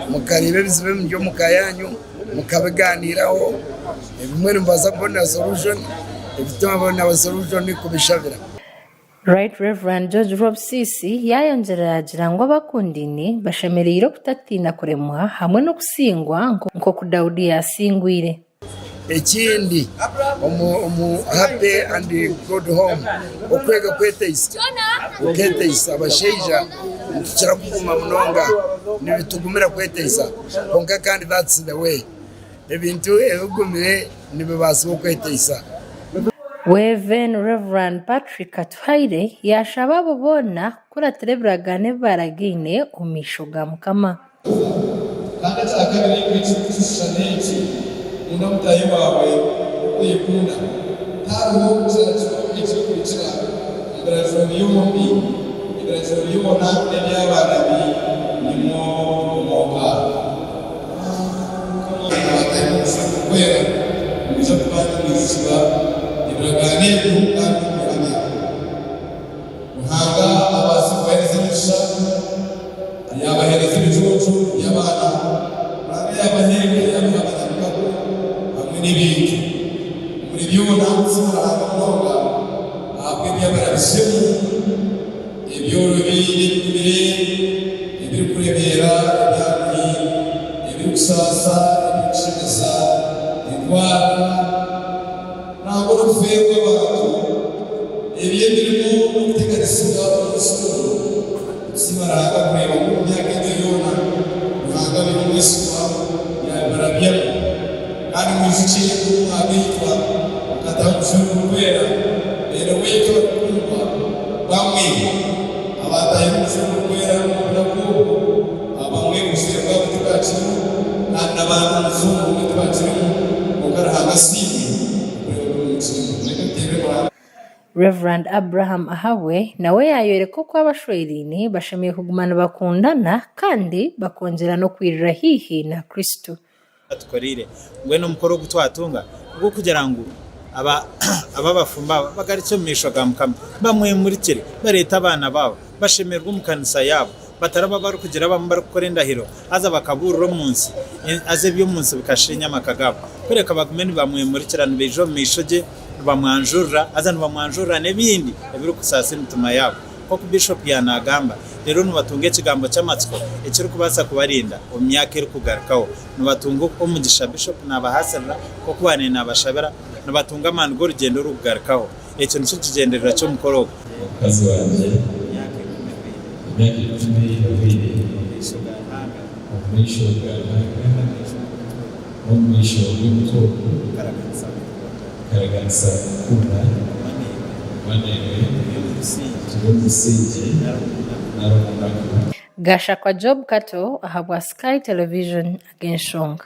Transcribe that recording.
Mukareeba ebizibu ebiri omu ka yaanyu mukabigaaniiraho, ebimwe nimubaasa kubonera solution, ebitamabonera solution kubishabira. Right Rev. George Rwabusisi yaayongyera yaagira ngu abakundaine bashemereire okutatiina kuremwa hamwe n'okusingwa nk'oku Daudi yaasingwire. Ekindi omu Happy and Good Home okwega kweteisa, oketeisa abashaija nitukira kuguma munonga nibitugumira kweteisa kwonka kandi that's the way ebintu ebigumire nibibaasibwa okweteisa. Rev. Rev. Patrick Katuhaire yaashaba abo boona kukuratira ebiragaano ebi baaragaine omu maisho ga Mukama. Kandi ekya kabiri ekirikukishushana eki, Kunda mutaahi waawe nk'oku oyekunda. Tihariho kiragiro ekirikukira omu biragiro byombi. Ebiragiro byona n'ebya baanabi nimwo bikomooka. Mukama waataahi omu Omushana Ogurikwera, nimwija kuba nimwijukibwa ebiragaano ebyo kandi mubihamya. Ruhanga abaase kubaheereza emigisha, yaabaheereza ebicuucu by'abaana, Ruhanga yaabaha eka, yaabaha abanyamikago hamwe n'ebintu. Omuri byona, nsiima Ruhanga munonga ahabw'ebi abarabizemu, ebyorobi n'ebigumire, ebirikuremeera, ebyanguhi, ebirikusaasa, ebirikushemeza, endwara, Nangwa n'okufeerwa abantu, eby'emirimo n'okuteganisibwa omu nsi omu. Nitusiima Ruhanga kureeba ngu omu myaka egyo yoona, Ruhanga abaire omwesigwa yaabibarabyamu. Kandi mwijukye ngu obu mwagaitwa, mukataha omu Mushoro Ogurikwera, beene waitu abarikukundwa bamwe abaatahire omu Mushoro Ogurikwera omu bunaku obwo, abamwe obushwere bwabo tibakirimu kandi n'abandi omu bufumbo obumwe tibakirimu, kwonka Ruhanga asiimwe okureeba ngu mukirimu. Mureke tuteerere Ruhanga. Rev. Abraham Ahabwe nawe yaayoreka oku abashweraine bashemereire kuguma nibakundana kandi bakongyera n'okwirira haihi na Kristo. Tukoreire. Mbwenu omukoro ogu twatunga nigw'okugira ngu aba abafumbo aba bagarukye omu maisho ga Mukama, bamwemurikire, bareete abaana baabo, bashemererwe omu kanisa yaabo, bataraba barikugira abamwe barikukora endahiro haza bakabuurira omu nsi, haza eby'omu nsi bikasheenya amaka gaabo. Kureka bagume nibamwemurikira, nibaija omu maisho gye, nibamwanjurira, haza nibamwanjurira n'ebindi ebirikusaasa emitima yaabo. Nk'oku Bishop yaanagamba, reero nibatunga ekigambo ky'amatsiko ekirikubaasa kubarinda omu myaka erikugarukaho. Nibatunga omugisha Bishop naabahaasirira, nk'oku baanaire naabashabira, nibatunga amaani g'orugyendo orurikugarukaho. Ekyo nikyo kigyendererwa ky'omukoro ogu. Omukazi wangye emyaka ecumi ehweire omu maisho ga Ruhanga n'omu maisho g'omuti ogu, nkaraganisa kukukunda, kuguma naiwe, turi omu busingye nari omu naku. Gashakwa Job Kato ahabwa Sky Television Ag'enshonga.